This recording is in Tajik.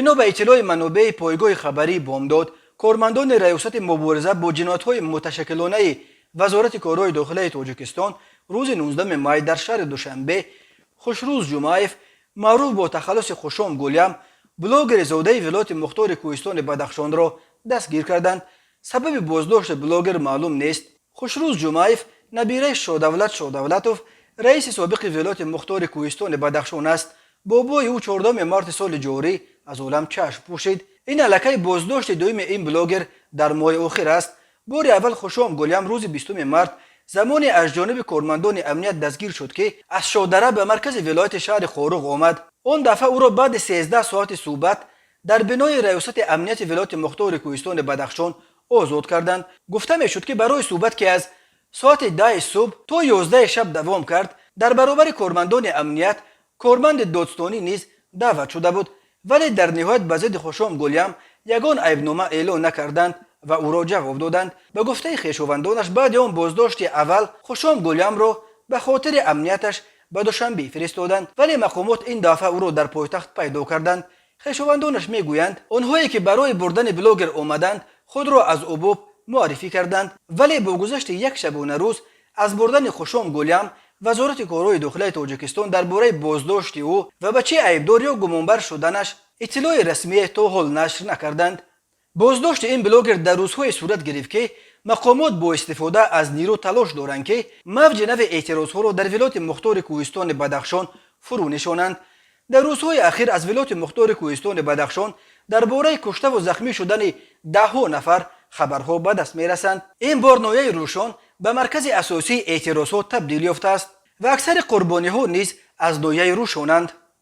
Бино ба иттилои манобеи пойгоҳи хабарии «Бомдод», кормандони Раёсати мубориза бо ҷиноятҳои муташаккилонаи Вазорати корҳои дохилаи Тоҷикистон рӯзи 19 май дар шаҳри Душанбе Хушрӯз Ҷумаев, маъруф бо тахаллуси Хушом Гулям, блогери зодаи вилояти мухтори Кӯҳистони Бадахшонро дастгир карданд. Сабаби боздошти блогер маълум нест. Хушрӯз Ҷумаев набираи Шодавлат Шодавлатов, раиси собиқи вилояти мухтори Кӯҳистони Бадахшон аст. Бобои ӯ 14 марти соли ҷорӣ аз олам чашм пӯшид. Ин аллакай боздошти дуюми ин блогер дар моҳи охир аст. Бори аввал Хушом Гулям рӯзи 20 март замоне аз ҷониби кормандони амният дастгир шуд, ки аз Шодара ба маркази вилояти шаҳри Хоруғ омад. Он дафъа ӯро баъди 13 соати суҳбат дар бинои Раёсати амнияти вилояти мухтори Кӯҳистони Бадахшон озод карданд. Гуфта мешуд, ки барои суҳбат, ки аз соати 10 субҳ то 11 шаб давом кард, дар баробари кормандони амният корманди додстонӣ низ даъват шуда буд, вале дар ниҳоят ба зидди Хушом Гулям ягон айбнома эълон накарданд ва ӯро ҷавоб доданд. Ба гуфтаи хешовандонаш, баъди он боздошти аввал Хушом Гулямро ба хотири амнияташ ба Душанбе фиристоданд, вале мақомот ин дафъа ӯро дар пойтахт пайдо карданд. Хешовандонаш мегӯянд, онҳое ки барои бурдани блогер омаданд, худро аз ОБОП муаррифӣ карданд, вале бо гузашти як шабонарӯз аз бурдани Хушом Гулям Вазорати корҳои дохилаи Тоҷикистон дар бораи боздошти ӯ ва ба чӣ айбдор ё гумонбар шуданаш иттилои расмие то ҳол нашр накарданд. Боздошти ин блогер дар рӯзҳое сурат гирифт, ки мақомот бо истифода аз нерӯ талош доранд, ки мавҷи нави эътирозҳоро дар вилояти мухтори Кӯҳистони Бадахшон фурӯ нишонанд. Дар рӯзҳои ахир аз вилояти мухтори Кӯҳистони Бадахшон дар бораи куштаву захмӣ шудани даҳҳо нафар хабарҳо ба даст мерасанд. Ин бор ноҳияи Рӯшон ба маркази асосии эътирозҳо табдил ёфтааст ва аксари қурбониҳо низ аз ноҳияи Рӯшонанд.